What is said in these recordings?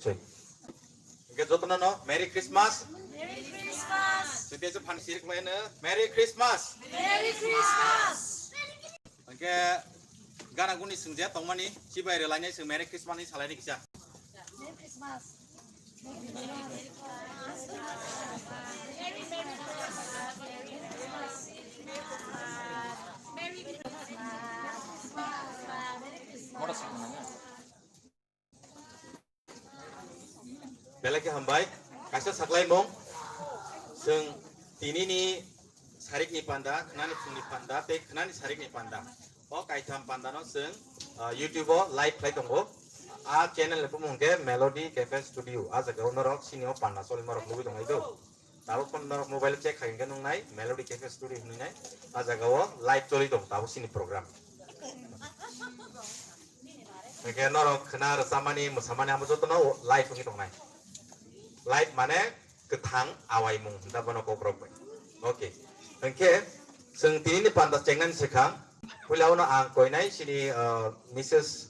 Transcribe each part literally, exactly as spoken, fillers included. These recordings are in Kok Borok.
Hwnkhe jotono no Merry Christmas. Merry Christmas. Sidi se phan sir khlaino Merry Christmas. Merry Christmas. Hwnkhe gana guni swngjak tongmani chibai rwlainai chwng Merry Christmas ni salaini kisa. Merry Christmas. Belai khe hambai. Kaisa saklaimung. Chwng tinini sarikni panda, khnani phungni panda, tei khnani sarikni panda. O kaitham pandano chwng, ah, YouTube-o live khlai tongo. A channel ni bumung khe Melody Cafe Studio. A jagao norok sini o panda cholimarok nugwi tongnai do. Tabuk phone norok mobile check khai hwnkhe nungnai Melody Cafe Studio hinwi nai. A jagao live choli tongo tabuk sini program. Hwnkhe norok khna rwchapmani, mwsamani amo jotono live wngwi tongnai. Live mane kwthang awaimung hinta bono kokrok bai. Okay. Hwnkhe chwng tinini panda chengnani swkang, puilao no ang koinai chini, uh, Missus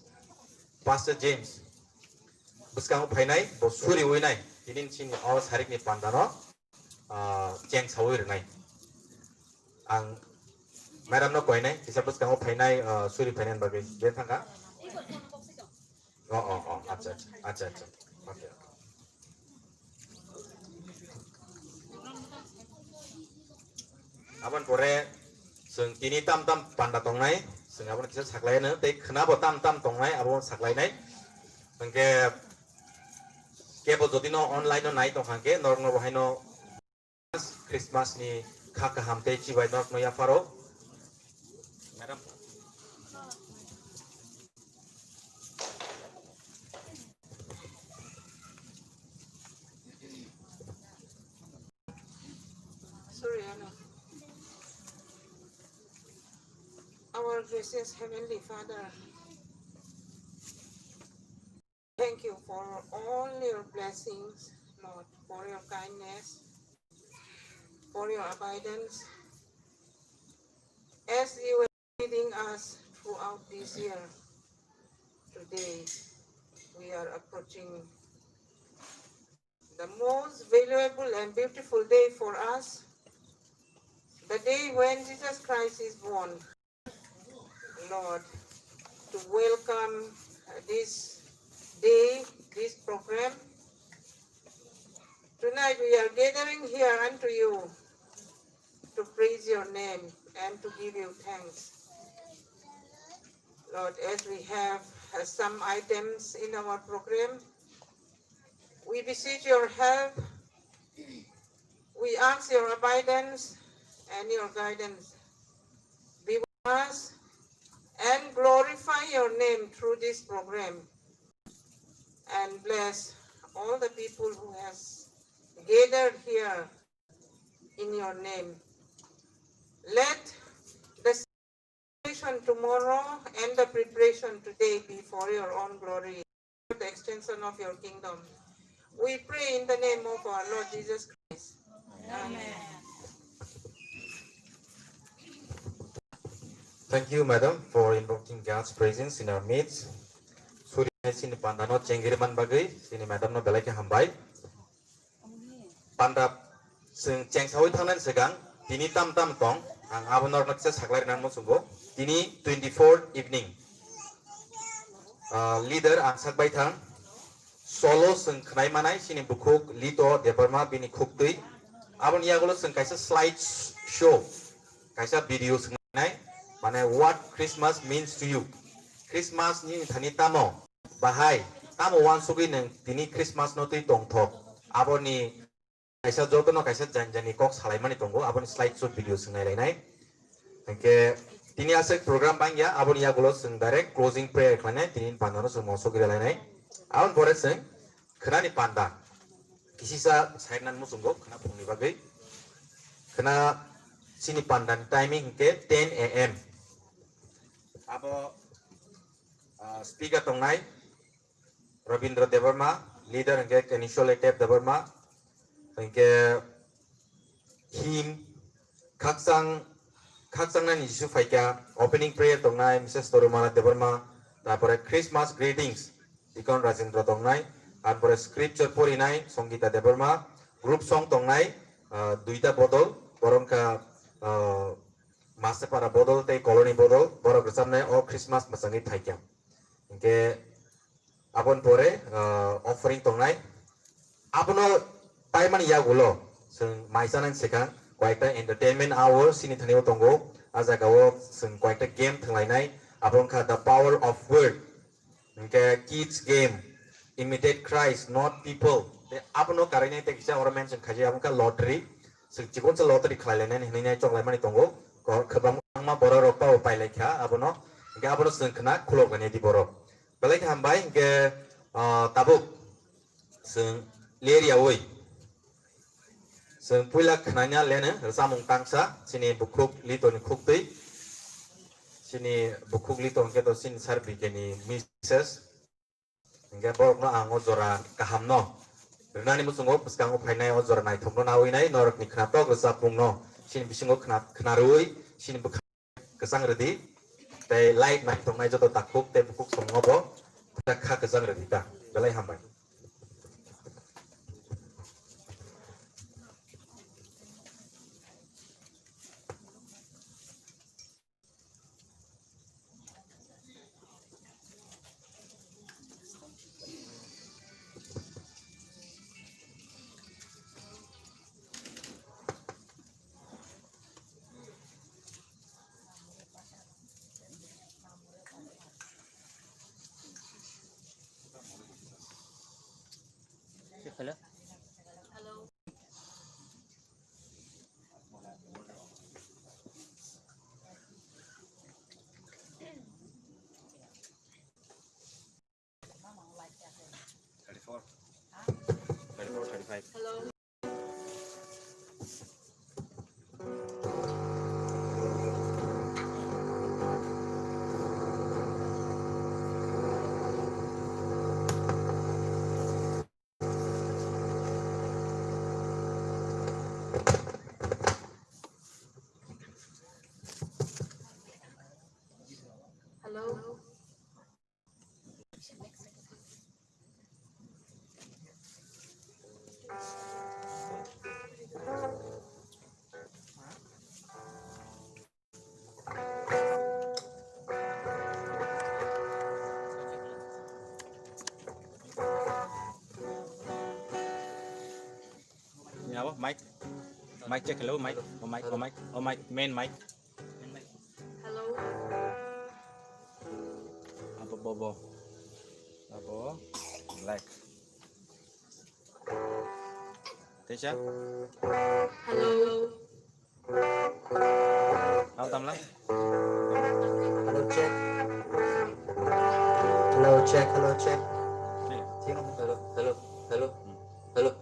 Pastor James. Bwskango phainai, bo suriwi nai. Tini chini o sarikni pandano, ah, cheng sawi rwnai. Ang madam no koinai, kisa bwskango phainai, ah, suri phainai bagwi. Je thangkha? O, o, o, acha, acha, acha, acha. Okay, okay. Aboni pore chwng tini tam tam panda tongnai, chwng abono kisa saklaino, tei khwnabo tam tam tongnai, abo saklainai. Hwnkhe kebo jodi no online no nai tongkha hwnkhe, norokno bo haino Christmas ni kha kaham tei chibai norokno yapharo. Madam. Sorry, Anna. Our gracious Heavenly Father, thank you for all your blessings, Lord, for your kindness, for your abundance. As you were leading us throughout this year, today we are approaching the most valuable and beautiful day for us, the day when Jesus Christ is born. Lord, to welcome, uh, this day, this program. Tonight we are gathering here unto you to praise your name and to give you thanks. Lord, as we have, uh, some items in our program, we beseech your help. We ask your abundance and your guidance be with us and glorify your name through this program. And bless all the people who has gathered here in your name. Let the celebration tomorrow and the preparation today be for your own glory, the extension of your kingdom. We pray in the name of our Lord Jesus Christ. Amen. Thank you, madam, for invoking God's presence in our midst. Suri hai sini pandano chengiri man bagwi, sini madam no belai khe hambai. Panda chwng chengsawi thangnani swkang tini tam tam tong, ang abo norokno kisa saklai rwnani muchungo. Tini twenty-four evening, ah, leader ang sak bai thang. Solo chwng khwnai manai chini bukhuk Lito Debbarma bini khuktwi. Aboni yagulo chwng kaisa slide show, kaisa video chwng nai, mane, "What Christmas means to you?" Christmas ni thani tamo? Bahai, tamo uansugwi nwng tini Christmas no twi tongthok? Aboni kaisa, jotono kaisa jani jani kok salaimani tongo, aboni slide show video chwng nailainai. Hwnkhe tini aswk program bangya, aboni yagulo chwng direct closing prayer khlainai, tini pandano chwng mosok rwlainai. Aboni pore chwng khwnani panda kisisa sairnani muchungo khwna phungni bagwi. Khwna chini pandani timing hwnkhe ten A M. Abo, ah, speaker tongnai Rabindra Debbarma, leader hwnkhe Kenisole Tep Debbarma, hwnkhe hymn, khakchang, khakchang nani Jisu phaikha, opening prayer tongnai Missus Torumala Debbarma, tarpore Christmas greetings, Deacon Rajendra tongnai, Ar pore scripture porinai Songita Debbarma, group song tongnai, ah, duita bodol, borok wngkha, ah, Masapara bodol tei Koloni bodol, borok rwchapnai o Christmas mwchangwi phaikha. Hinkhe aboni pore, ah, offering tongnai. Abono paimani yagulo chwng mai chanani swkang koyekta entertainment hour chini thani o tongo. A jagao chwng koyekta game thwnglainai. Abo wngkha The Power of Word. Hinkhe kids game, imitate Christ, not people. Tei abono karainai tei kisa oro mention khaijak, abo wngkha lottery. Chwng chikonsa lottery khlailainani hinwi nai choklaimani tongo. Ko-, kwbangma borok rok tabo pailaikha abono. Hinkhe abono chwng khna khuloknani di borok. Belai khe hambai, hinkhe, ah, tabuk chwng ler yaui. Chwng puila khnaina leno rwchapmung tangsa, chini bukhuk Litoni khuktwi. Chini bukhuk Lito hinkhe to chini sir B K ni misses. Hinkhe borokno ang o jora kahamno rwnani muchungo bwskango phainai o jora naithokno naui nai norokni khnatok rwchapmungno chini bisingo khna-, khna rwui chini bwkha kwchang rwdi, tei light nai tongnai joto takhuk tei bukhuk somongo bo kha kwchang rwdi ta. Belai hambai. Hello. Thirty-four. Thirty-four, thirty-five. Hello. Hello. Ni abo mic, mic check, hello, mic, oh, mic, oh, mic, oh, mic, main mic. Hello. Abo bobo. Abo black. Teisa? Hello. Abo tamla? Hello, check. Hello, check, hello, check. Hello, hello, hello, hello.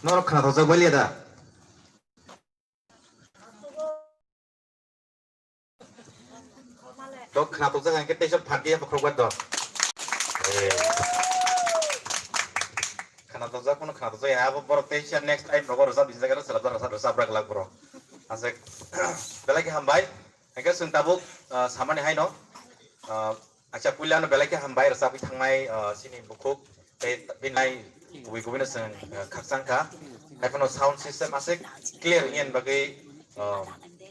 Norok khwnathokjak baliya da? Dok khwnathokjak hwnkhe teisa phatliya bokhorok bai do. Eh. Khwnathokjak, khwnathokjak ya, abo borok teisa next time rogo rwchap, bini jaga rwchap, rwchap, rwchap rwglak borok. Aswk belai khe hambai. Hwnkhe chwng tabuk, ah, samani haino, ah, acha, puilano belai khe hambai rwchapwi thangnai, ah, chini bukhuk tei bini kubui kubui no chwng, ah, khakchang kha. Haiphano sound system aswk clear wngya bagwi, ah,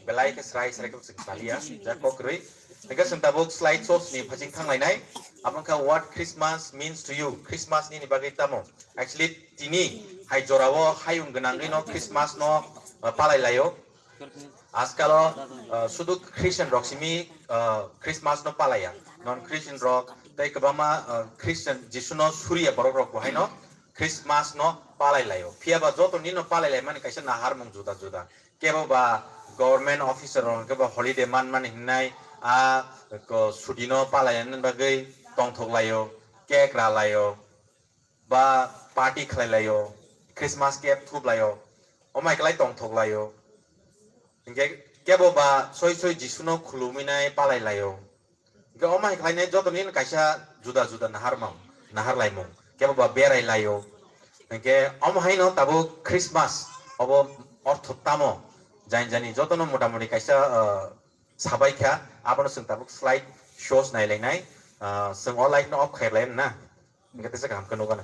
belai khe srai srai khe chwng saliya, ja kok kwrwi. Hwnkhe chwng tabuk slide shows ni phaising thanglainai. Abo wngkha what Christmas means to you. Christmas nini bagwi tamo? Actually tini hai jorao hayung gwnangwi no Christmas no, ah, palai laio. Ajkalo, ah, sudu Christian rok simi, ah, Christmas no palaiya. Non Christian rok tei kwbangma, ah, Christian Jisu no suriya borok rok bo haino Christmas no palai laio. Phiya ba joto ni no palai lai mani kaisa naharmung juda juda. Kebo ba government officer rok kebo holiday man mani hinai a ko suti no palai nani bagwi tongthok laio, cake ra laio. Ba party khlai laio, Christmas cake thup laio, omai klai tongthok laio. Hingke kebo ba soi soi Jisu no khulumwi nai palai laio. Hingke omai khlai nai joto ni kaisa juda juda nahar mang, nahar laimung. Kebo ba berai laio. Hingke omo hai no tabuk Christmas obo ortho tamo? Jani jani joto no mota moti kaisa, ah, sabai kha, abono chwng tabuk slide shows nai lai nai. Ah, chwng o light no off khai lai na. Hingke tesa kaham khe nukgana.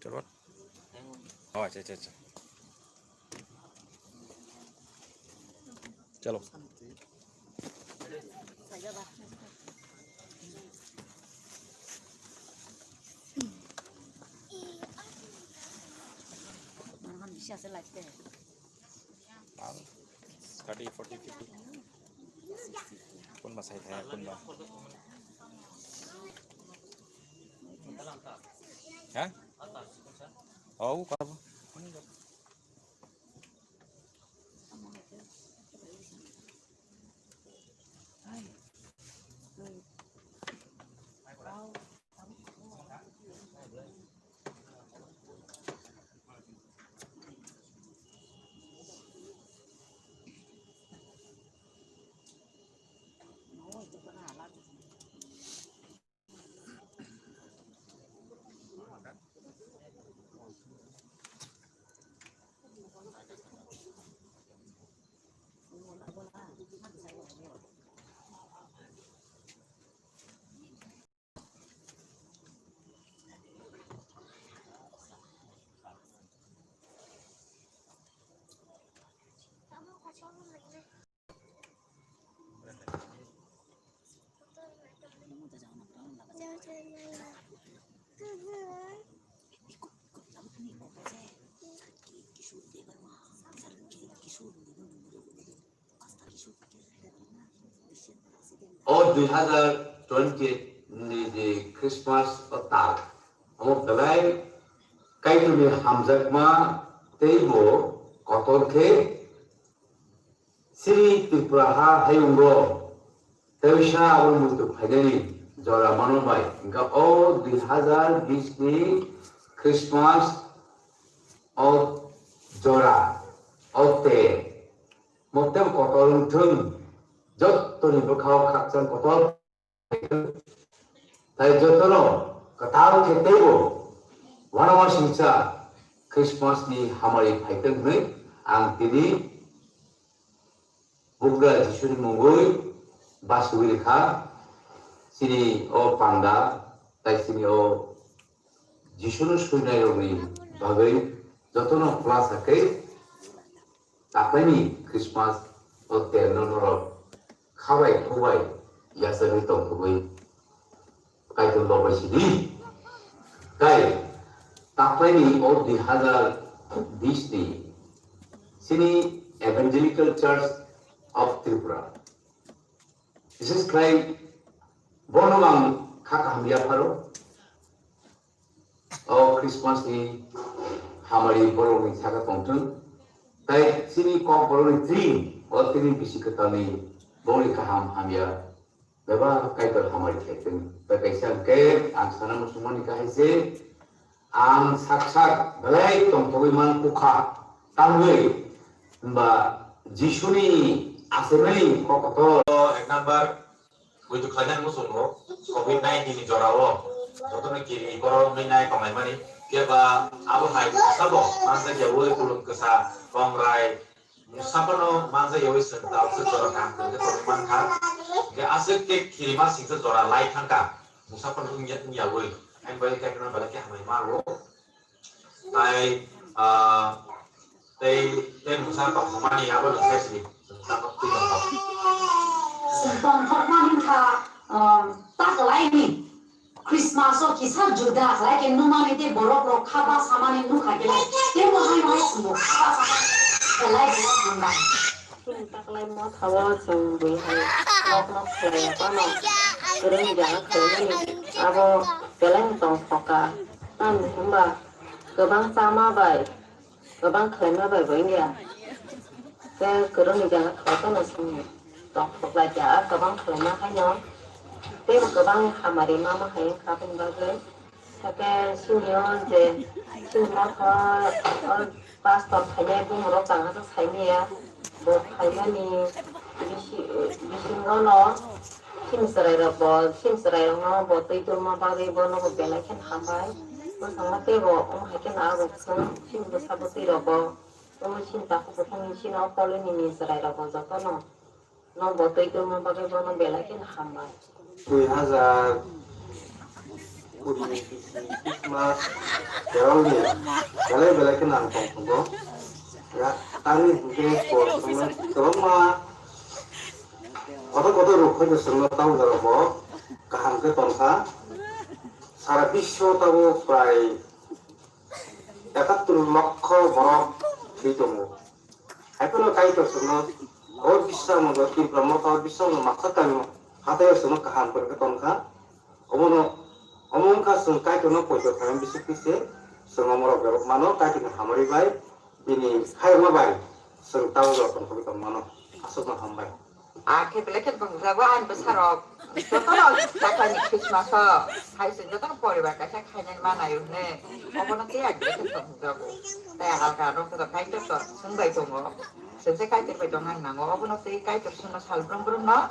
Chalo. Oh, acha, acha, acha. Chalo. Thirty, forty, fifty. Kunba sai thaya, kunba. Ha? Oh, kabo. O dui hazar twenty ni je Christmas o tal, omo belai Kaitorni hamjakma teibo kotor khe chini Tripura ha hayungo teisa abo muitu phainani jora mano bai. Hingkha o dui hazar bish ni Christmas o jora o te Motem kotor wngthung, jottoni bwkhao khakchang kotor. Tai jotono kwtal khe teibo uanama singcha Christmas ni hamari phaithung hwnwi ang tini Bugra Jisuni mungwi basuwi rikha. Chini o panda tai chini o Jisuno swinairokni bagwi jotono khulasa khe Takhani Christmas o terno norok khabai khubai yachagwi tongthogwi Kaitor lobai sidi. Tai Taklaini o dui hazar bis ni chini Evangelical Church of Tripura, bises khlai bono ang kha kaham yapharo. O Christmas ni hamari borok ni saka tongthwng, tai chini kok borok ni tring o tini bisi kwtal ni bongni kaham hamya bebak Kaitor hamari khaitwng. Tai kaisa hwnkhe ang sana muchungmani kahai se, ang sak sak belai tongthogwi man kukha, tamgwi hwnba Jisuni achaimani kok kotor. Ek number, buitu khlainani muchungo covid nineteen ni jorao jotono kiri borok wngwi nai tonglaimani, phiya ba abo hai sabo mansa khe ui kulum kwsa kongrai mungsa phano mansa yaui chwng tabuk se jora kaham kwrwngkhe tongwi mankha. Hwnkhe aswk khe kirima singsa jora lai thangkha mungsa phano wngya wngyaui, ani bagwi kaitorno belai khe hambai maro. Tai, ah, tei, tei mungsa tongthokmani abo nwng khe sini, chwng tamo twi tongthok. Chwng tongthokma wngkha, um, ta kwlaini Christmas o kisa juda khlai khe nukmani tei borok rok kha basamani nukha khe lai. Tei bo hai hai chwngbo kha basamani belai borok hambai. Chini taklai mothao chwng bui hai nok nok khlai phano kwrwng jaga khlaimani abo belai tongthokha. Tamni hwnba kwbang chama bai, kwbang khlaima bai bo wngya. Tei kwrwngni jaga khlai phano chwng tongthok lai kha, kwbang khlaima haino. Tei kwbang hamari mama hai wngkha aboni bagwi. Hake chini o je chini motha o pastor khainai bumung rok tang hake saimanya bo khaimani bisi-, bisingo no chini chwrai rok bo chini chwrai rok no bo twi turma bagwi bono bo belai khe hambai bwskango tei bo omo hai khe no abo chwng chini bwsa bwtwi rok bo omo chini takhuk bukhuk ni chini o koloni ni chwrai rok bo joto no. Nokbo twi tongma bagwi bono belai kheno hambai. Dui hazar kuri ni bisi Christmas carol ni belai belai kheno ang tongthokgo. Ya, tamni hwnkhe bo chwngno kwbangma kotor kotor rok phai chwngno tamo jora bo kaham khe tongkha. Sara biswo tabuk prai ekattor lokho borok thwi tongo. Haiphano Kaitor chwngno o bisamo, Tripura motha o bisamo maksa kami hathai o chwngno kaham kwrwngkhe tongkha. Omono, omo wngkha chwng Kaitorno poito khaimani bisingtwi se chwng omorok berok mano, Kaitorni hamari bai bini hayungma bai chwng tabuk tongthogwi tongmano. Aswkno hambai. Akhe belai khe tongjago ani bwsarok. Jotono taklani Christmas o hai se jotono poribar kaisa khainani manai hwnwi. Obono tei ani belai khe tongjago. Tai alka rok joto Kaitor to swngbai tongo. Swngse Kaitor bai tongna nango. Obono tei Kaitor swngno sal brum brum no.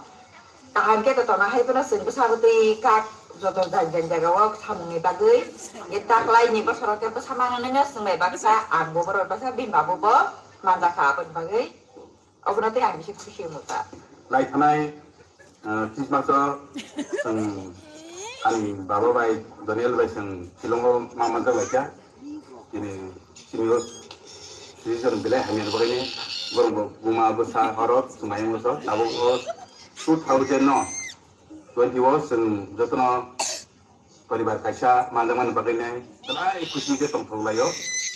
Kaham khe to tongna hai phano swng bwsabo tei kak joto jang jang jaga o samungni bagwi. Ye taklaini bwsarok khe bwsa mano nini swngbai baksa ang bo borok baksa bini babo bo manjakha aboni bagwi. Obono tei ang bisi khusi wngkha. Lai thanai, ah, Christmas o chwng ani baba bai Daniel bai chwng Shillong o ma manjak lai kha. Tini chini o season belai hamya ni bagwi ni borok bo buma bwsa horok chwng ayang bwsa tabuk o two thousand no twenty o chwng jotono poribar kaisa manjakmani bagwi nai belai khusi khe tongthok laio.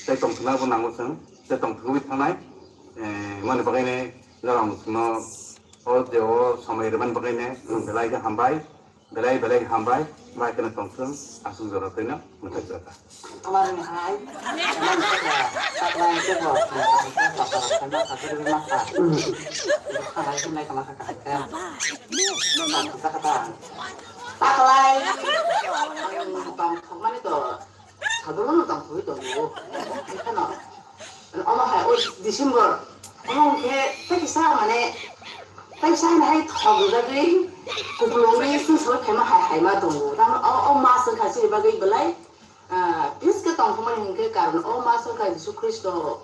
Tei tongthokna bo nango chwng, tei tongthogwi thangnai, eh, mani bagwi nai norok chwngno o je o somoi rwmani bagwi nai belai khe hambai, belai belai khe hambai, bai kheno tongthwng aswk jora twi no mwthai jora. Amar ni hai, amar ni hai, taklai ke bo, taklai ke bo, taklai ke bo, taklai ke bo, taklai ke bo, taklai ke bo, taklai, tong thokmani to, sadolo no tong thogwi tongo, ekheno, omo hai, o December, omo hwnkhe, tei kisa mane, tei kisa hai thok rijagwi, kupulungwi, sung sung khaima hai, hai ma tongo, tamo o, o mas wngkha chini bagwi belai, Ah, biske tongthokmani hwnkhe karon o maso kha Jisu Khristo,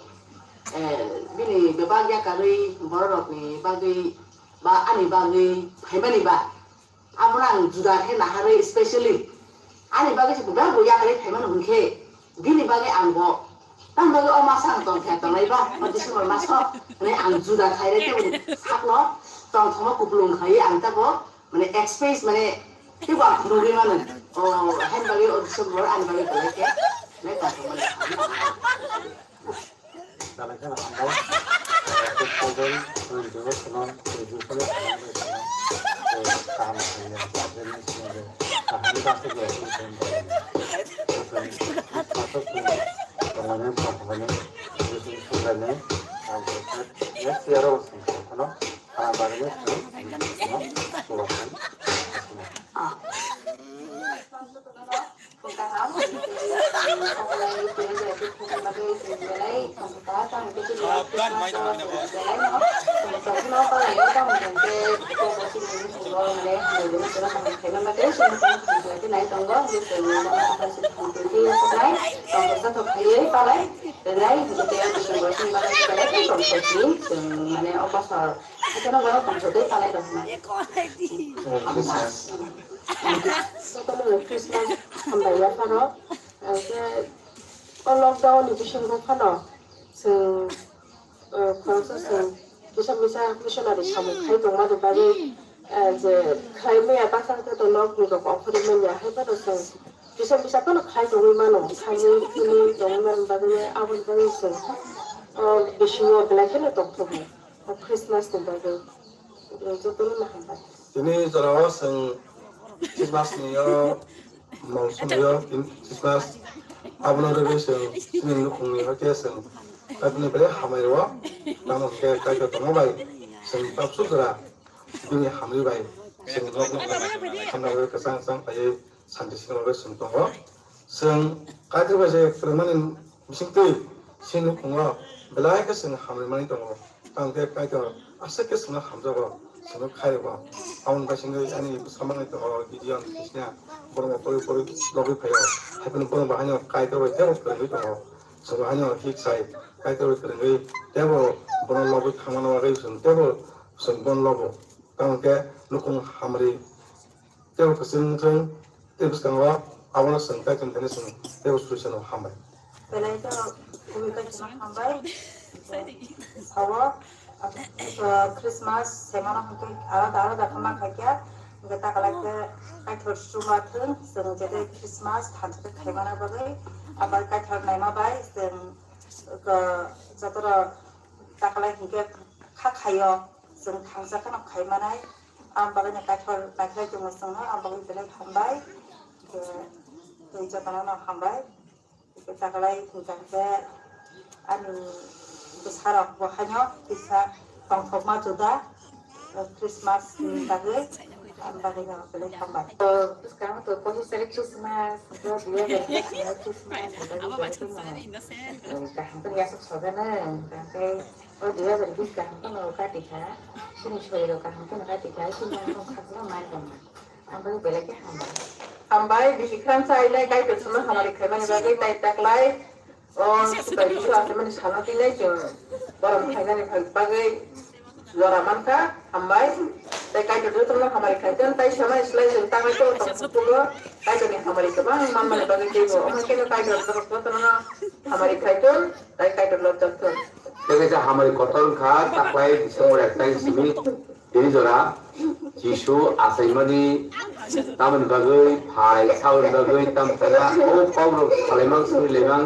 eh, bini bebak yakarwi bororokni bagwi ba ani bagwi phaimani ba. Abono ang juda khe naharwi specially ani bagwi se bebak bo yakarwi phaimani hwnkhe bini bagwi ang bo tamo bagwi o maso ang tongkha tonglai ba o December maso hwnwi ang juda khairwi tei sakno tongthokma kupulung khaiwi ang tabo mane express mane teibo ang phunugwi mano. O, haini bagwi o December ani bagwi belai khe Dalai kheno hambai. Two thousand twenty-one sono graduation ni hambai sono, eh, kaham khainai, graduation ni sono je kaham ni baksa graduation ni sono je. Tongmani, tongmani, graduation ni sono je, ang next year o sono kheno, ah, bagwi ni sono, sono, sono. Jotono Christmas hambai yapharo, hwnkhe o lockdown ni bisingo phano chwng, eh, khoroksa chwng kisa misa missionary samung khai tongmani bagwi, eh, je khlai maya bwskango to lockdown rok ongkhorwi manya, hai phano chwng kisa misa phano khai tongwi mano, khai tongwi mani bagwi aboni bagwi chwng, eh, bisingo belai kheno tongthokgo. O Christmas ni bagwi, eh, jotono no hambai. Tini jorao chwng Christmas ni o mol somoi o Christmas abono rwgwi chwng chini nukhung ni hwnkhe chwng Kaitorni belai hambai rwo. Tamo hwnkhe Kaitor tongma bai chwng tabsuk jora bini hamri bai chwng nok nok hamna bai kwchang kwchang khaiwi santi sini bagwi chwng tongo. Chwng Kaitor bai je kwrwngmani bisingtwi chini nukhungo belai khe chwng hamrimani tongo. Tamo khe Kaitor aswk khe chwngno hamjago, chwngno khairokgo. Aboni bisingtwi ani bwsa manwi tongo Gideon, Krishna, borokno pori pori logwi phaio. Haiphano borok bo haino Kaitor bai teibo kwrwngwi tongo. Chwngno haino hik sai Kaitor bai kwrwngwi teibo bono logwi thangmani bagwi chwng teibo chwng bono logo. Tamo khe nukhung hamri teibo kwchwng wngthung, tei bwskango abono chwng Kaitorni thani chwng teibo suri sano hambai. Belai khe kubui Kaitorno hambai. Sao, ah, Christmas semano hwnkhe alada alada khe mankha khe, hwnkhe takalai khe Kaitor chuma thung, chwng je tei Christmas thansa khe khaimana bagwi, abo Kaitor naima bai chwng, ah, jotono takalai hwnkhe kha khaio, chwng thansa kheno khaimanai. Ang bagwino Kaitor naikhlai tongmo chwngno, ang bagwi belai hambai. Tei, tei jotono no hambai. Tei taklai hwnkha khe ani bwsarok bo haino kisa tongthokma juda, Christmas ni bagwi, ang bagwino belai hambai. Bwskango to poisa Christmas, bo biya bai Christmas, ang bagwi belai tongmo. Kaham khe yasuk sogana, hwnkha khe. O dui hajar bish kaham kheno kati kha, chini sorirok kaham kheno kati kha, chini ang khakchangma mai tongma. Ang bai belai khe hambai. Hambai, bisi khram chainai, Kaitor chwngno hamari khaimani bagwi, tai taklai o Sukai Jisu achaimani salno twi lai chwng borom khainani bagwi jora mankha, hambai. Tai Kaitor jotono hamari khaitong, tai samani slai chwng tangwi tong tong phukugo, Kaitorni hamari kwbang manmani bagwi teibo. Omo kheno Kaitor jotono hamari khaitong, tai Kaitor lobjak thung. Tei kaisa hamari kotor wngkha, taklai December ek tarik simi tini jora Jisu achaimani tamoni bagwi phai, saboni bagwi tam khaina, o kokrok salaimang, surilaimang,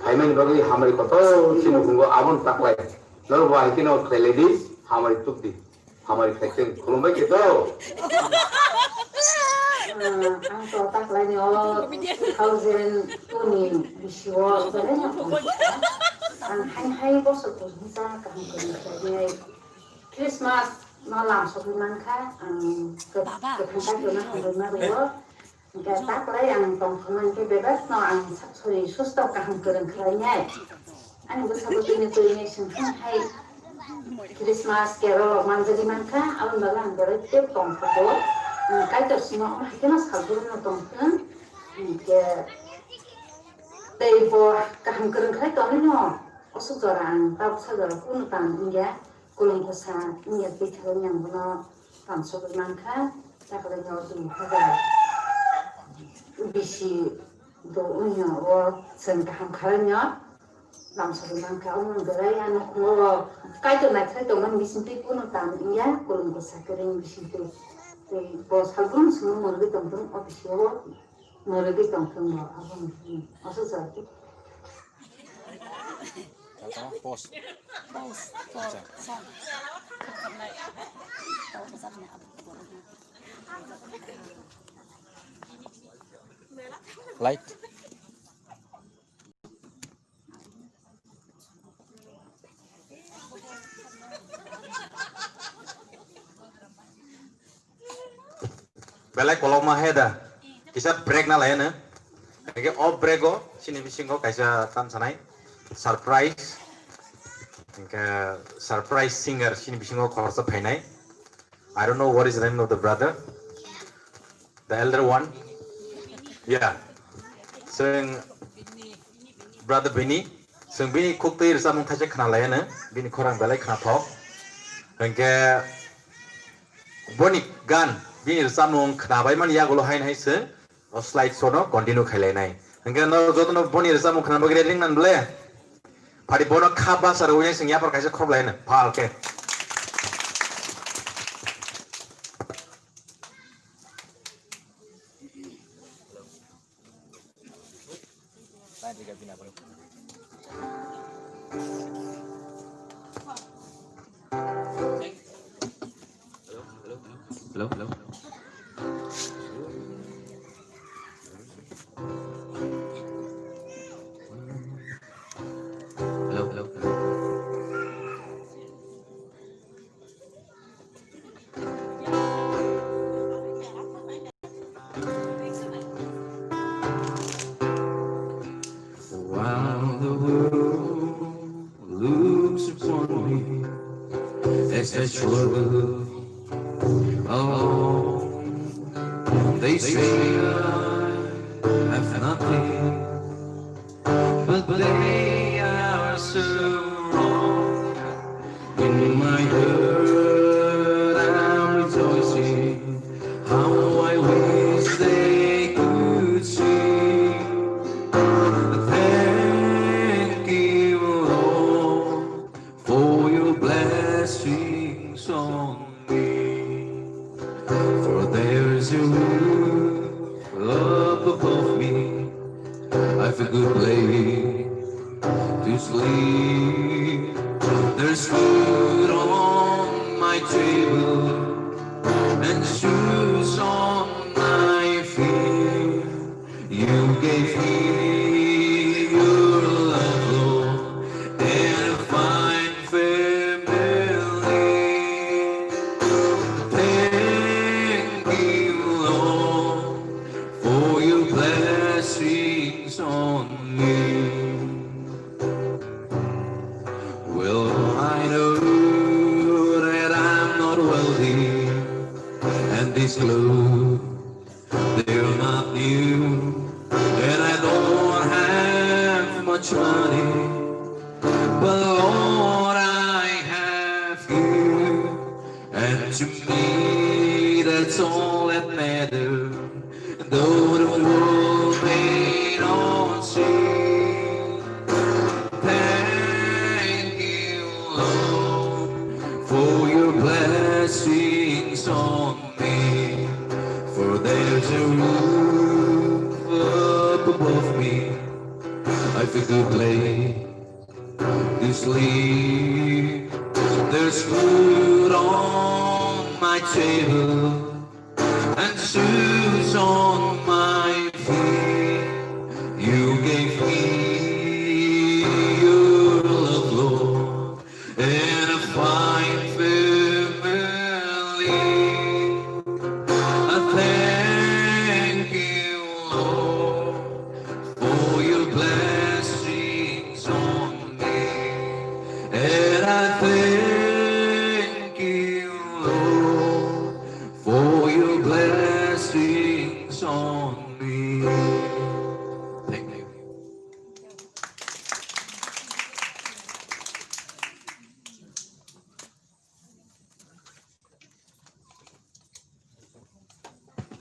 phaimani bagwi hamari kotor se nukhungo, aboni taklai norok bo hai kheno khlai lai di, hamari tuk di. Hamari khaiteng khulumbai khe to. Ah, ang to taklaini o two thousand two ni bisio belai no tong. Ang hai hai bosor tong hwnsa kaham kwrwng khlainai. Christmas no lam sogwi mankha, ang kw-, kwthang kaitorno hambai ma rwo. Hingke taklai ang tongthokma hingke bebak no ang sa-, sori susto kaham kwrwng khlainai. Ani bwsabo twini twini swngthang hai Christmas carol rok manjagwi mankha, aboni bagwi ang belai tei tongthogo. Ang Kaitor simo omo hai kheno salbrumno tongthwng. Hingke tei bo kaham kwrwng khlai tonwi no, osuk jora ang tabuksa jora kunu tang wngya. Kolom kosa wngya twi thangwi ang bono tamsogwi mankha, takhwlai no dui hajar bisi do wngya o chwng kaham khalanw tamsogwi mankha, omo wngkha ano khungo Kaitor naithai tongmani bisingtwi kunu tam wngya, kolom kosa kwrwng bisingtwi tei bo salbrum swngwi mwnwi tongthung o bisio. Norway tongthung bo, abo wngthung. Aswk sa. Tamo post. Post, post, song. Light. Belai kolokma he da. Kisa break na lai no. Hingke o break o chini bisingo kaisa tan sanai surprise. Hingke surprise singer chini bisingo khoroksa phainai. I don't know what is the name of the brother. The elder one. Yeah. Chwng brother Bini. Chwng bini khuktwi rwchapmung thaisa khna lai no. Bini khorang belai khna thok. Hingke boni gan bini rwchapmung khna bai mani yagulo hain hai chwng o slide show no continue khai lai nai. Hingke no joto no boni rwchapmung khna bagwi ring nan ble. Phari bono kha basa rwui nai chwng yaphar kaisa khok lai no. Phal khe. Hello, hello. Hello, hello, hello. While the world looks upon me as I struggle alone, they say I have nothing, but they are so wrong. In my heart, I'm rejoicing. How I wish they could see. Thank you, Lord, for your blessings on me. For there's a roof up above me. I've a good place to sleep. There's food on my table and shoes on my feet. You gave me your love, Lord, and a fine family. Thank you, Lord, for your blessings on me. Well, I know that I'm not wealthy, and these clothes, they're not new, and I don't have much money, but Lord, I have you. And to me, that's all that matters. Though the world may not see, thank you, Lord, for your blessings on me. For there's a roof up above me. I feel good place to sleep. There's food on my table and shoes on my feet. You gave me your love, Lord, and a fine family. I thank you, Lord, for your blessings on me. And I thank you, Lord, for your blessings on me. Thank you.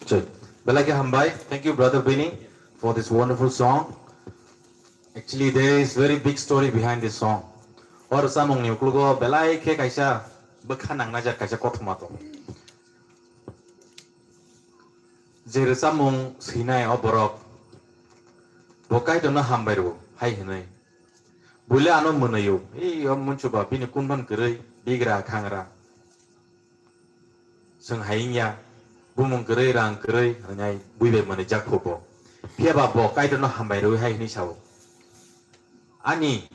Chal. Belai khe hambai. Thank you, brother Bini, for this wonderful song. Actually, there is very big story behind this song. O rwchapmungni uklogo belai khe kaisa bwkha nangnai jak kaisa kothoma tong. Je rwchapmung swinai o borok, bo Kaitorno hambai rwo, hai hwnwi. Buile ano mwnwi-o, ei o munchuba bini kunban kwrwi, bigra khangra. Chwng hai wngya, bumung kwrwi, rang kwrwi, hwnwi bui bai mwnwijak kho bo. Phiya ba bo Kaitorno hambai rwui hai hwnwi sa-o, "Ani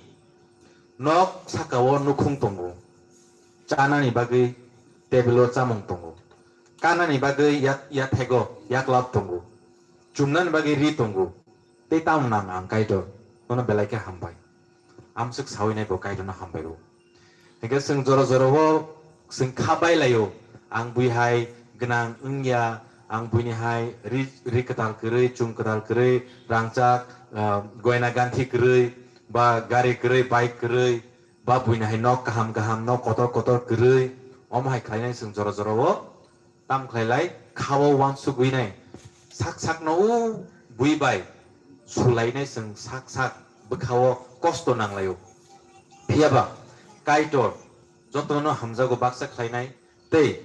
nok saka-o nukhung tongo, chanani bagwi table-o chamung tongo, kanani bagwi yak-, yathego yaklap tongo, chumnani bagwi ri tongo, tei tamung nang ang Kaitor, nono belai khe hambai." Amswk saui nai bo Kaitorno hambai rwo. Hingke chwng jora jora o chwng kha bai lai-o, ang bui hai gwnang wngya, ang buini hai ri, ri kwtal kwrwi, chum kwtal kwrwi, rangchak, ah, goina ganthi kwrwi, ba gari kwrwi, bike kwrwi, ba buini hai nok kaham kaham, nok kotor kotor kwrwi, omo hai khlainai chwng jora jora o. Tam khlai lai, kha-o uansugwi nai, sak sakno o bui bai sulainai chwng sak sak bwkha-o kosto nang lai-o. Phiya ba Kaitor jotono hamjago baksa khlainai tei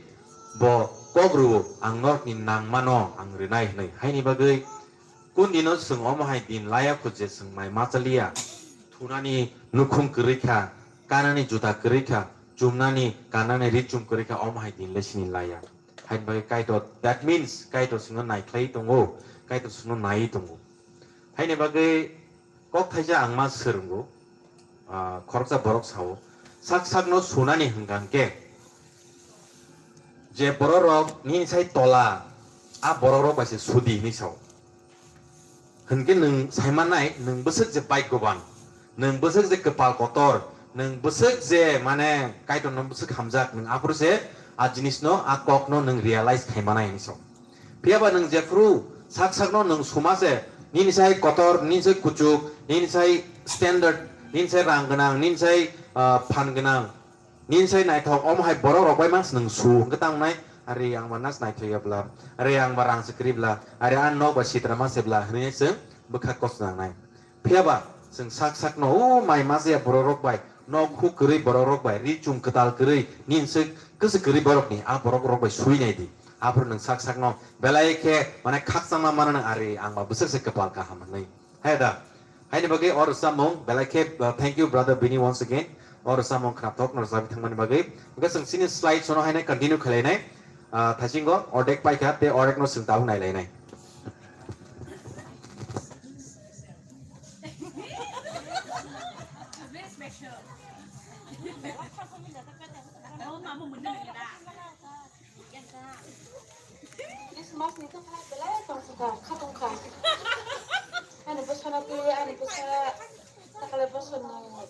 bo kok rwo, "Ang norokni nangmano ang rwnai," hwnwi. Haini bagwi kun dino chwng omo hai din laya kho je chwng mai machaliya, thunani nukhung kwrwi kha, kanani juta kwrwi kha, chumnani kanani ri chum kwrwi kha, omo hai din le sini laya. Haini bagwi Kaitor, that means Kaitor chwngno naikhlai tongo, Kaitor chwngno naiwi tongo. Haini bagwi kok thaisa ang ma swrwngo, ah, khoroksa borok sao, sak sakno sunani hwnkha hwnkhe je borok rok nini sai tola, a borok rok bai se sudi hinwi sao. Hwnkhe nwng saimanai, nwng bwswk je bhagyoban, nwng bwswk je kwpal kotor, nwng bwswk je, mane, Kaitorno bwswk hamjak, nwng aphuru se a jinisno, a kokno nwng realize khaimanai hinwi sao. Phiya ba nwng jephuru sak sakno nwng suma se, nini sai kotor, nini sai kuchuk, nini sai standard, nini sai rang gwnang, nini sai, ah, phan gwnang, nini sai naithok, omo hai borok rok bai mans nwng su hwnkhe tamo nai, "Are ang ba nas naithok ya bla, are ang ba rang se kwrwi bla, are ang nok ba sitra ma se bla," hwnwi chwng bwkha kos nangnai. Phiya ba chwng sak sakno o mai ma se ya borok rok bai, nok huk kwrwi borok rok bai, ri chum kwtal kwrwi, nini se kwswk kwrwi borok ni, a borok rok bai sui nai di. Aphuru nwng sak sakno belai khe, mane, khakchangma mano nang, "Are ang ba bwswk se kwpal kaham," hwnwi. Hai da. Haini bagwi o rwchapmung belai khe, uh, thank you brother Bini once again. O rwchapmung khnathok no rwchapwi thangmani bagwi. Hwnkhe chwng chini slide show no haino continue khlainai. Uh, thaisingo ordek paikha tei ordek no chwng tabuk nailainai. Christmas ni tokla belai tongthokha, kha tongkha. Ani bwsano twi, ani bwsa takle bosonno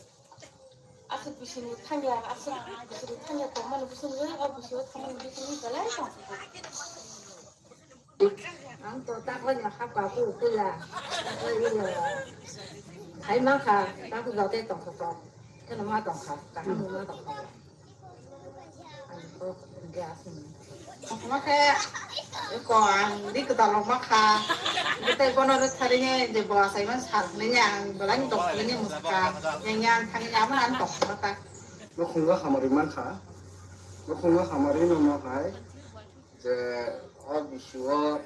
aswk bisini thangya, aswk bisini thangya tongmani bisini, o bisio thangmani bisini belai tongthokha. Ang to taklai no hapa ku kula. Taklai ino. Hai mangkha, taku jote tongthokha. Keno ma tongkha, kaham ma tongkha. Ang to gas ni. Makhe ko ang di kwtal rok makha. Gete bono re tharinge je bo asai man sal nenya ang belai tong nenya muska. Nenya ang thani ama ang tong mata. Nukhungo hamari mankha. Nukhungo hamari no mo hai. Je o bisio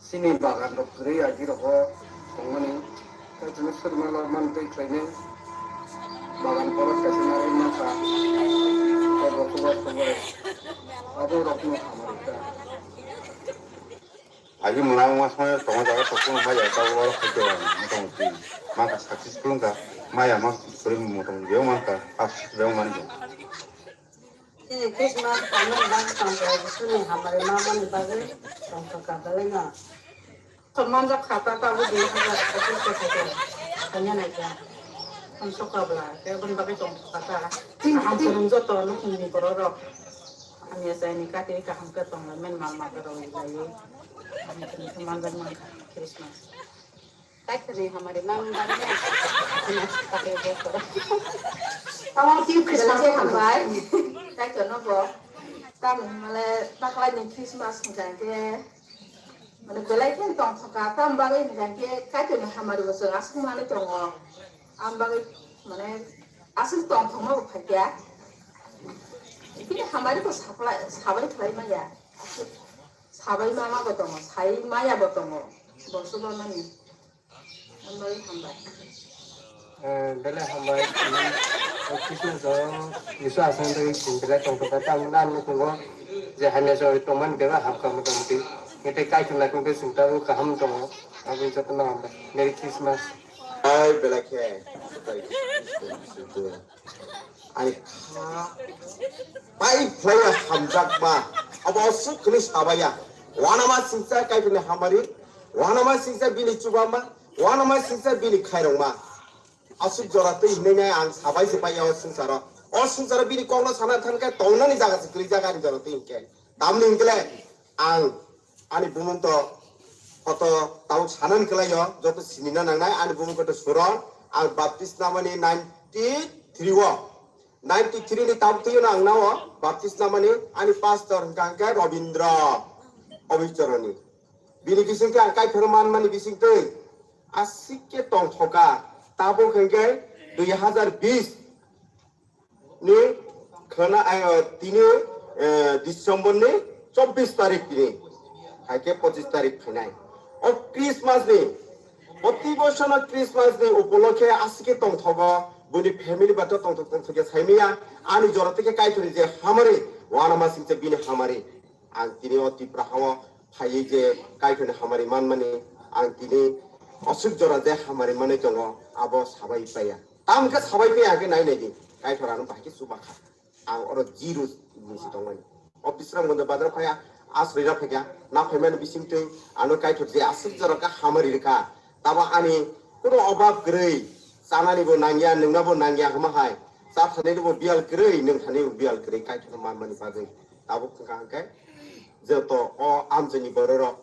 chini bagan rok kwrwi agi rogo tongmani, tei chini swrwngma lok mani tei khlainai bagan borok kaisa narwkma kha, tei bo chubachu bai abo rokno hamari kha. Agi mwnang masmai tongo jaga tokung maya ta oro khaito motamoti mangkha successful wngkha, maya mas kwrwi motamoti bebak mankha, pass bebak mani. Chini Christmas ano bang tongkha Jisuni hamari mamani bagwi tongkha belai no. Somanjak kha ta tabuk dui hajar pochisni khaikhe kanya naikha. Hamsokha bwla khe aboni bagwi tongkha ta. Kaham kwrwng joto nukhungni borok rok. Hamya chaini kati kaham khe tonglai mani mal mata rok laiwi. Hamya kwrwng khe manjak mankha Christmas. Kaitorni hamari mang bari. Tamo ki Christmas hambai. Kaitorno bo. Tamo male taklai ni Christmas hingkha khe. Mane belai khe tongthokha, tamo bagwi hingkha khe Kaitorni hamari bo chwng aswk manwi tongo. Am bagwi mane aswk tongthokma bo phaikha. Bini hamari bo saplai, sabai khlai maya. Sabai mama bo tongo, sai maya bo tongo, bo chuba mani. Hambai, hambai. Eh, belai hambai. Kisa jong, kisa asang tei chwng belai tongthok kha. Tamo nang nukhungo je hamya jora tongmani belai hamkha motamoti. Tei kaitor naikung tei chwng tabuk kaham tongo. Aboni jotono hambai. Merry Christmas. Hai belai khe. Ani kha pai phlaiya hamjakma. Abo aswk hwnwi sabaiya. Wanama singsa kaitorni hamari. Wanama singsa bini chubama. Wanama singsa bini khairokma. Aswk jora twi hinwi nai ang sabai se paiya o swngcharo. O swngcharo bini kokno sana thangkhe tongnani jaga se kwrwi jaga ani jora twi hinkhe. Tamni hinkhe le ang ani bumung to photo tabuk sanani kwlaio, joto sinina nangnai ani bumung koto Suron, ang baptisma mani ninety three o, ninety three ni tabuk twi ang nao baptisma mani ani pastor hwnkha hwnkhe Robindra Obichoroni. Bini bisingtwi ang kaiphano manmani bisingtwi aswk khe tongthoka, tabuk hwnkhe dui hazar bis ni khana, eh, tini, eh, December ni chobbish tarik tini, hai khe pochis tarik phainai. O Christmas ni, proti bochor no Christmas ni upolokhe aswk khe tongthogo, bini family bato tongthok tongthok khe saimaya, ani jora tei khe kaitorni je hamari, wanama singcha bini hamari. Ang tini o Tipra hao phaiwi je kaitorni hamari manmani, ang tini aswk jora je hamari manwi tongo, abo sabai paiya. Tamo khe sabai paiya hwnkhe nai nai di, kaitor ano bahai khe chuba kha. Ang oro zero ni si tongmani. O Bisramganj bazar phaiya, asrwi rok phaikha, na phaimani bisingtwi ano kaitor je aswk jora khe hamari rwkha. Tamo ani kuno obab kwrwi, chanani bo nangya, nungna bo nangya hwnma hai, cha thani bo biyal kwrwi, nung thani bo biyal kwrwi, kaitor manmani bagwi. Tabuk wngkha hwnkhe, joto o amchaini bororok,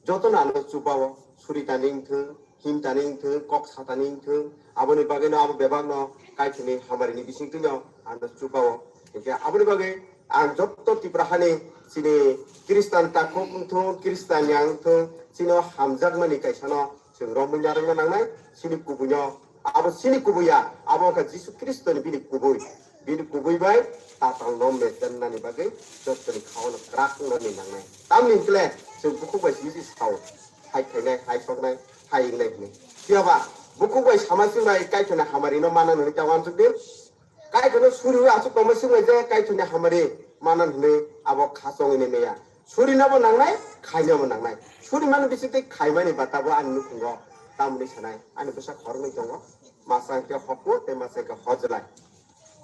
jotono ano chubao, suri tani wngthwng, him tani wngthwng, kok sa tani wngthwng, aboni bagwino abo bebakno kaitorni hamari ni bisingtwino ano chubao. Hinkhe aboni bagwi ang joto Tipra hani chini Christian takhuk wngthwng, Christian yang wngthwng, chini o hamjakmani kaisano chwng romwi narwkna nangnai, chini kubuino, abo chini kubuya, abo wngkha Jisu Khristoni bini kubui. Bini kubui bai tatal no mechennani bagwi jotoni khao no kwrak wngna ni nangnai. Tamni hwnkhe chwng bukhuk bai simi se sao, hai khainai, hai soknai, hai wngnai hwnwi. Phiyaba bukhuk bai sama chwng bai kaitorni hamari no mana nini ta wansuk di. Kaitorno suri aswk tongma chwng bai je kaitorni hamari mana hwnwi abo kha chongwi nai maya. Suri nabo nangnai, khaina bo nangnai. Suri mani bisingtwi khaimani bata bo ani nukhungo tamni sanai. Ani bwsa khoroknwi tongo. Masa hwnkhe hoku tei masa hwnkhe hojlai.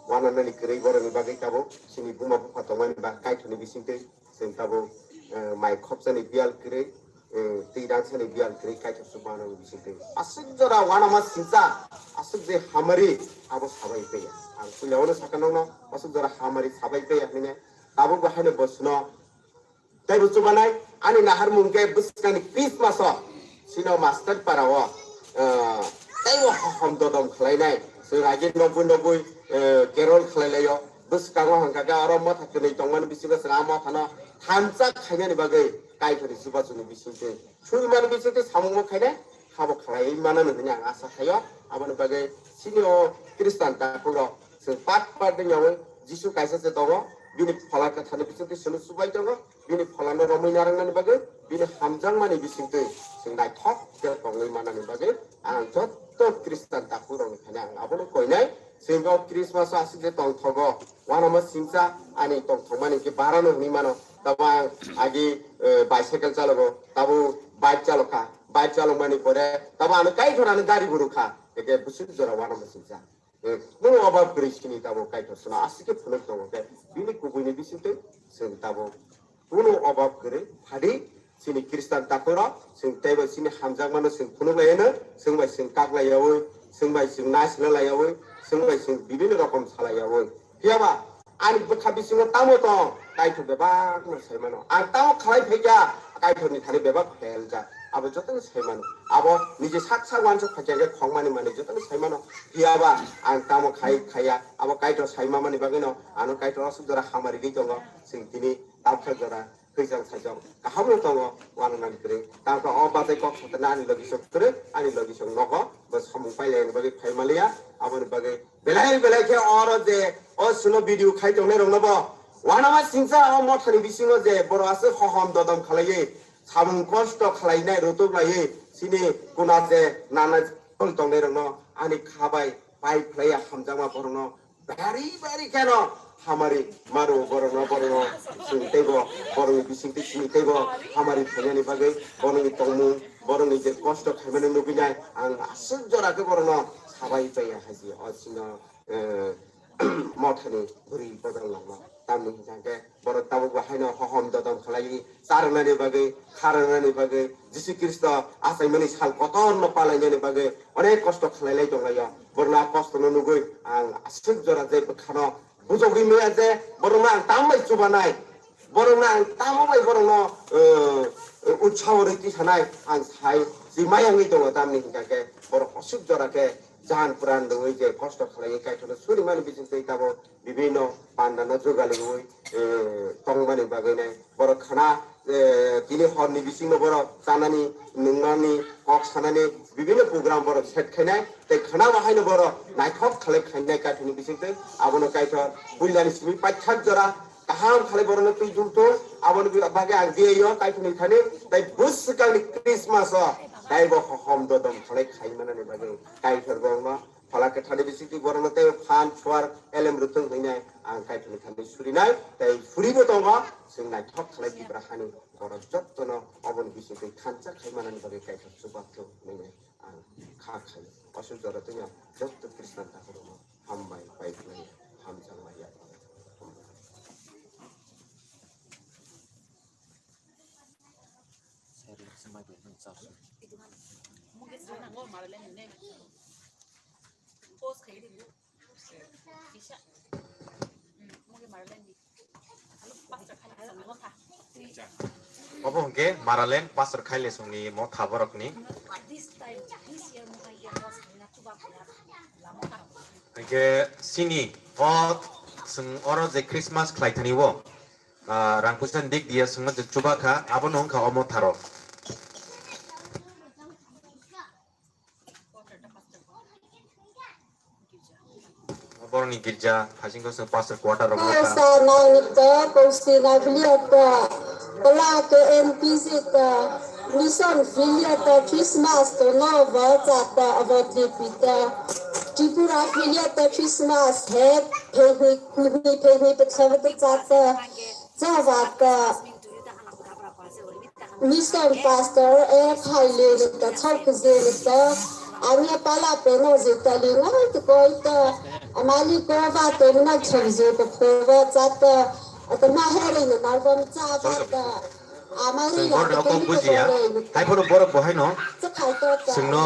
Wananani kwrwi borokni bagwi tabuk chini buma bupha tongmani ba kaitorni bisingtwi chwng tabuk, eh, mai khopsani biyal kwrwi, eh, twi rangsani biyal kwrwi kaitor se wanani bisingtwi. Aswk jora wanama singcha, aswk je hamari abo sabai paiya. Ang puila wano saka nokno aswk jora hamari sabai paiya hwnwi tabuk bo haino bosno Tei bo chubanai ani naharmung khe bwskangni Christmas o sino master para o, ah, tei bo hohom dodom khlainai. Chwng agi nogwi nogwi, eh, carol khlailaio. Bwskango hwnkha khe oro motha kwnwi tongmani bisingo chwng a mothano thansa khainani bagwi Kaitorni chubachuni bisingtwi. Suri mani bisingtwi samungma khainai, habo khlaiwi manani hwnwi ang asa khaio. Aboni bagwi chini o Khristan takhuk rok chwng part part wng yaui Jisu kaisa se tongo, bini Phola Kwtharni bisingtwi chwngno chubai tongo, bini Pholano romwi narwknani bagwi, bini hamjakmani bisingtwi chwng naithok khe tongwi manani bagwi ang jotto Khristan takhuk rokni thani ang abono koinai. Chwng o Christmas o aswk je tongthogo, uanama singcha ani tongthokmani hwnkhe barano hwnwi mano. Tamo ang agi, eh, bicycle chalogo, tamo bike chalokha, bike chalokmani pore tamo ano Kaitor ano gari bo rwkha, eke bwswk jora uanama singcha. Eh, kuno obab kwrwi sini tamo Kaitor sino aswk khe phunuk tongo khe bini kubuini bisingtwi chwng tamo kuno obab kwrwi phadi. Chini Khristan takhorok chwng teibo chini hamjakmano chwng phunuk laiyano, chwng bai chwng kak laiyaui, chwng bai chwng naisla laiyaui, chwng bai chwng bibinno rokom sa laiyaui. Phiyaba ani bwkha bisingo tamo tong, Kaitor bebakno sai mano. Ang tamo khlai phaikha, Kaitorni thani bebak pheljak. Abo jotono sai mano. Abo niji sak sak uansuk phaikha khe khongmani manwi jotono sai mano. Phiyaba ang tamo khai khaiya, abo Kaitor sai mamani bagwino ano Kaitor aswk jora hamari ri tongo. Chwng tini tabukha jora Khwisang saisong kaham no tongo, uananani kwrwi. Tangkha o bachai kok satrina ani logisong kwrwi, ani logisong nogo, bo samung pailaiani bagwi phai manliya, aboni bagwi belai belai khe oro je o sino video khai tongnai rokno bo Wanama singsa o mothani bisingo je borok aswk hohom dodom khalaiwi, samung kosto khlainai rutuk laiwi, chini kuna je nana tongnai rokno ani kha bai pai phlaiya hamjakma borokno bari bari kheno hamari maru borokno, borokno chini teibo, borokni bisingtwi chini teibo hamari phainani bagwi borokni tongmung, borokni je kosto khaimani nugwinai ang aswk jora khe borokno sabai paiya haji o chino, eh, mothani bwrwi bodol langma. Tamni hwnkhe borok tabuk bo haino hohom dodom khlaiwi, charwnani bagwi, kharwnani bagwi, Jisu Khristo achaimani sal kotorno palainani bagwi onek kosto khlailai tonglaio. Borokni a kostono nugwi ang aswk jora je bwkhano bujogwi maya je borokno ang tambai chubanai. Borokno ang tamo bai borokno, eh, utsaho rwi tisanai ang sai si maya wngwi tongo. Tamni hwnkha khe borok aswk jora khe jaan pran rwui je kosto khlaiwi Kaitorno surimani bisingtwi tamo bibino pandano jwgaliui, eh, tongmani bagwinai borok khana, eh, tini horni bisingo borok chanani, nwngnani, kok sanani bibino program borok set khainai tei khana bahaino borok naithok khalai khainai Kaitorni bisingtwi. Abono Kaitor builani simi paithak jora kaham khalai borokno twi dul tong. Aboni bagwi ang diyaio Kaitorni thani tei bwswkangni Christmas o taibo hohom dodom khalai khai manani bagwi Kaitor borokno Phola Kwtharni bisingtwi borokno tei phan chuar elem rwthwng hwnwi ang Kaitorni thani surinai tei suribo tongo. Chwng naithok khlai Tibra hani borok jottono oboni bisingtwi thansa khai manani bagwi Kaitor chubathwng hwnwi ang kha khai. Aswk jora twi jotto Khristan takhurokno hambai pai khlai hamjakma yapharwi. Obo hwnkhe Maraland Pastor Khailesongni motha borokni. Hwnkhe sini o chwng oro je Christmas khlai thani o, ah, rang puisa dik diya swngma je chuba kha, abono wngkha o motharo. Borokni girja, hasingko chwng pastor quarter rok nukha. Sa nangni to, kosi naglia to, pela ke N P C to, mission filia to, Christmas to, no bo cha to, abotni pita, Tripura filia to, Christmas het, phehni, phehni, phehni, phehni, cha to, cha to. Mission pastor e phaile nito chokje nito. Ani pala peno je tali ngai to koi to. Amali ko ba to na chokje to khoba chato. Ato ma here ni nalbam cha ba to. Amali ya to koi to. Hai phono borok bo haino. Chwngno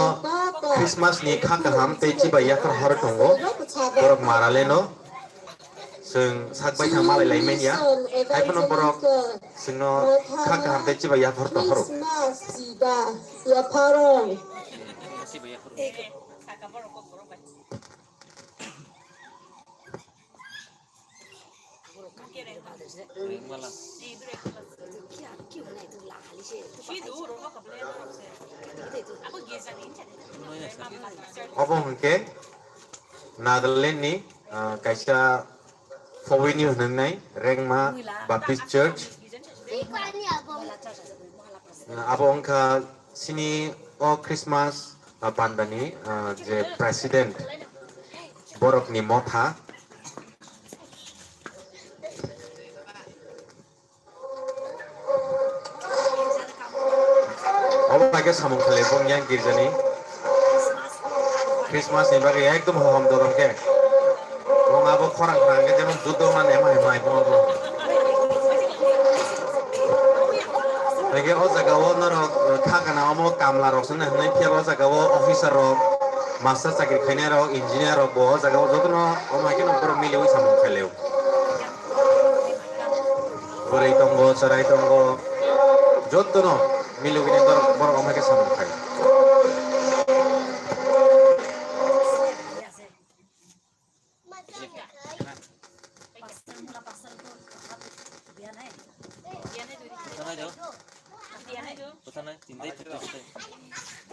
Christmas ni kha kaham tei chibai yaphar hor tongo. Borok Maraleno. Chwng sak baithang malai lai manya. Hai phano borok chwngno kha kaham tei chibai yaphar to horo. Obo hwnkhe Nagaland ni, ah, kaisa Phobini hwnwi Rengma Baptist Church. Ah, abo wngkha sini o Christmas, ah, pandani, ah, je president borokni motha. Obo hai khe samung khlai bong yang girjani. Christmas ni bagwi ekdom hohom dodom khe. Bong abo khorang khorang khe jemon judo man ema ema ema abo. Hai khe o jaga o norok kha kana omo kamla rok swngnai hwnwi phiya o jaga o officer rok, master chakri khainai rok, engineer rok bo o jaga o jotono omo hai khe no borok miliwi samung khlai o. Bwrwi tongo, chwrai tongo, jotono milugini borok, borok omo hai khe samung khai.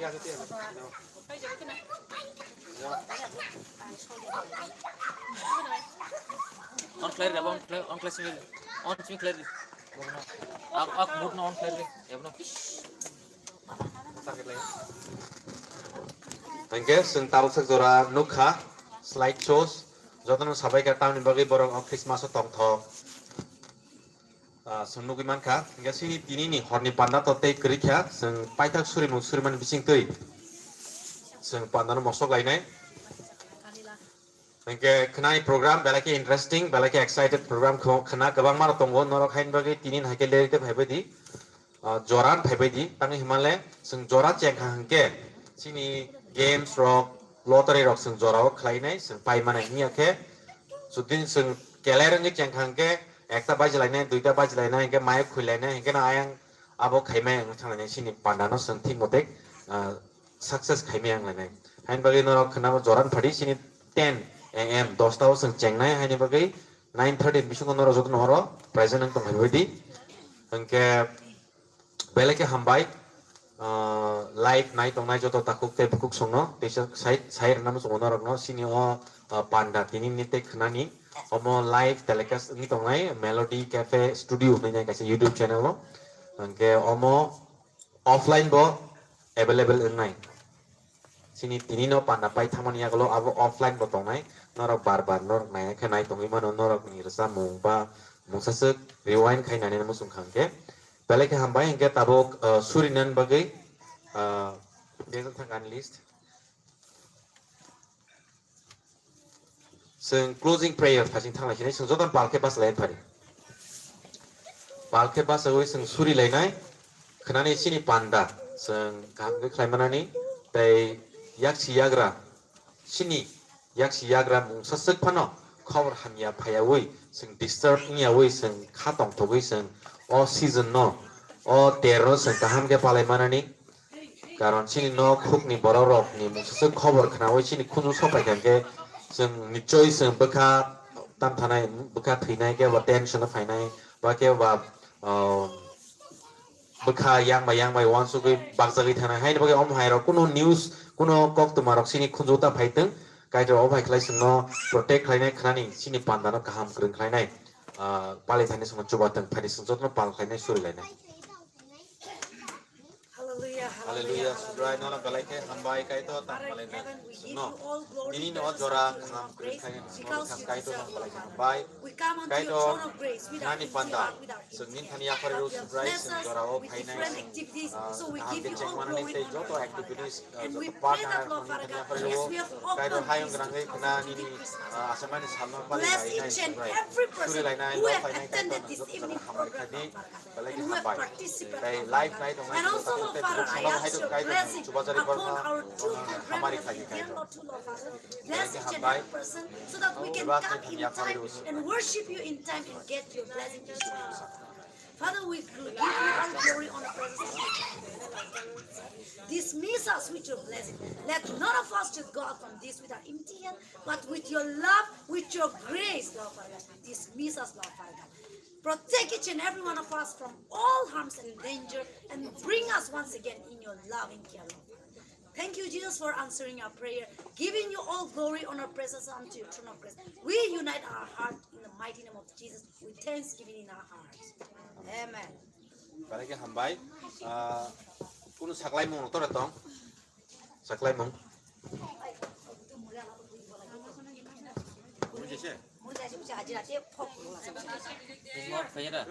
On clear, on clear, on clear simi, on simi clear. Ak, ak mut no on clear, yabno. Hingke chwng tabuk sak jora nukha, slide shows, jotono sabaikha tamni bagwi borok o Christmas o tongthok. Ah, chwng nugwi mankha, hingke chini tini ni horni panda to tei kwrwi kha, chwng paithak surimung surimani bisingtwi chwng panda no mosok lainai. Hingke khwnai program belai khe interesting, belai khe excited program kho-, khwna kwbangma rok tongo, norok haini bagwi tini hai khe lerite phaibai di, ah, joran phaibai di, tangwi himale chwng jora chengkha hingke chini games rok, lottery rok chwng jorao khlainai, chwng paimani hingya khe, jodi chwng kelai rwngwi chengkha hingke, ekta bajilainai, duita bajilainai, hingke mayok khuilainai, hingke no ayang abo khaimai ang thanglainai, chini panda no chwng thik mote, ah, success khaimai ang lainai. Haini bagwi norok khwnama joran phadi chini ten A M, dosta o chwng chengnai, haini bagwi nine thirty bisingo norok jotono oro present wng tong phaibai di. Hingke belai khe hambai, ah, live nai tongnai joto takhuk tei bukhuk songno teisa sai, sai rwna muchungo norokno chini o, ah, panda tini ni tei khwnani omo live telecast wngwi tongnai Melody Cafe Studio hinwi nai kaisa YouTube channel o. Hingke omo offline bo available wngnai. Chini tini no panda pai thangmani yagulo abo offline bo tongnai. Norok bar bar norok nai khe nai tongwi mano, norok ni rwchapmung ba mungsaswk rewind khai nani muchung kha hwnkhe. Belai khe hambai hwnkhe tabuk, ah, surinani bagwi, ah, bejak thangkha ani list. Chwng closing prayer phasing thanglai sinai, chwng jotono pal khe bachalaina phari. Pal khe bachawi chwng suri lainai, khwnani chini panda, chwng kaham khe khlai manani, tei yaksi yagra, chini yaksi yagra mungsa swk phano khobor hamya phaiyawi, chwng disturb wngyawi, chwng kha tongthogwi, chwng o season no, o ter no chwng kaham khe palai manani. Karon chini nok hukni borok rokni mungsa swk khobor khnawi chini khunju sopai kha khe, chwng nichoi chwng bwkha tamthanai, bwkha thwinai khe ba tension phainai, ba khe ba, ah, bwkha yang bai yang bai uansugwi bakjagwi thanai. Haini bagwi omo hai rok kuno news, kuno koktwma rok chini khunju ta phaitwng, Kaitor o bai khlai chwngno protect khlainai khnani chini panda no kaham kwrwng khlainai, ah, pali thani chwngno chuba tong phani chwng jotono pal khlainai suri lainai. Hallelujah, Hallelujah, hallelujah, Subrai, hallelujah. Nono belai khe hambai, Kaitor, tang Father in palai heaven, we give no. You all glory, Nini no praise, jora and honor, kaham praise, khaini because sumani you Kaitor, deserve, nang palai Lord, Father. Hambai. We come unto your Kaitor, throne of grace with our nani empty panda, heart, with our sengni empty thani hand. Yapari But you have Subrai, blessed sing us jorao with phainai, different activities, ah, so we give you all glory and honor, Lord God. And we pray that, Lord Father God, as we have opened this two thousand twenty Christmas, bless each and every person who have attended this evening program, Lord Father God. And we have participants, Lord Father God. And also, Lord Father, I ask your blessing upon our two programs that we give, Lord, to Lord Father. Bless each and every person so that we can come in time and worship you in time and get your blessing this evening, Lord Father. Father, we give you all glory, honor, praises, and dismiss us with your blessing. Let none of us to go out from this with our empty hand, but with your love, with your grace, Lord Father God. Dismiss us, Lord Father God. Protect each and every one of us from all harms and danger, and bring us once again in your loving care, Lord. Thank you, Jesus, for answering our prayer, giving you all glory, honor, praises unto your throne of grace. We unite our heart in the mighty name of Jesus with thanksgiving in our hearts. Amen. Belai khe hambai. Ah, kunu saklai mung rok tora tong. Saklai mung. Mok khaina da?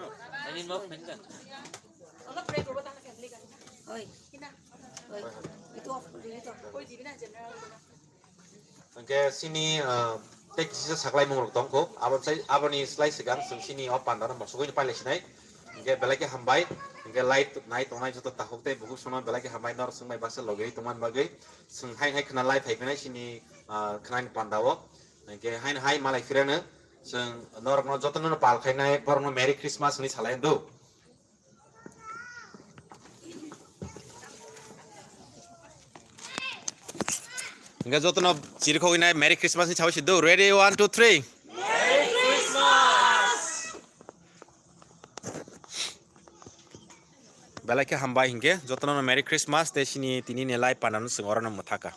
Ani mok khaina da? Oi. Oi. Itu off, itu off. Hingke sini, ah, tei kisa saklai mung rok tongkho. Abo sai, aboni slai sigang sing sini o panda no mosogwi ni pailai sinai. Hingke belai khe hambai. Hingke live nai tongnai joto takhuk tei bukhuk sono belai khe hambai nor sung bai baksa logwi tongmani bagwi. Sing hai hai khna live hai phinai sini, ah, khna ni panda o. Hingke haino hai malai phirano chwng norokno jotono pal khainai borokno Merry Christmas hinwi salai do. Hingke jotono chirikhogwi nai Merry Christmas ni sawi sido. Ready, one, two, three. Belai khe hambai hinkhe jotono no Merry Christmas tei chini tini ni live panano chwng orono mwthaka.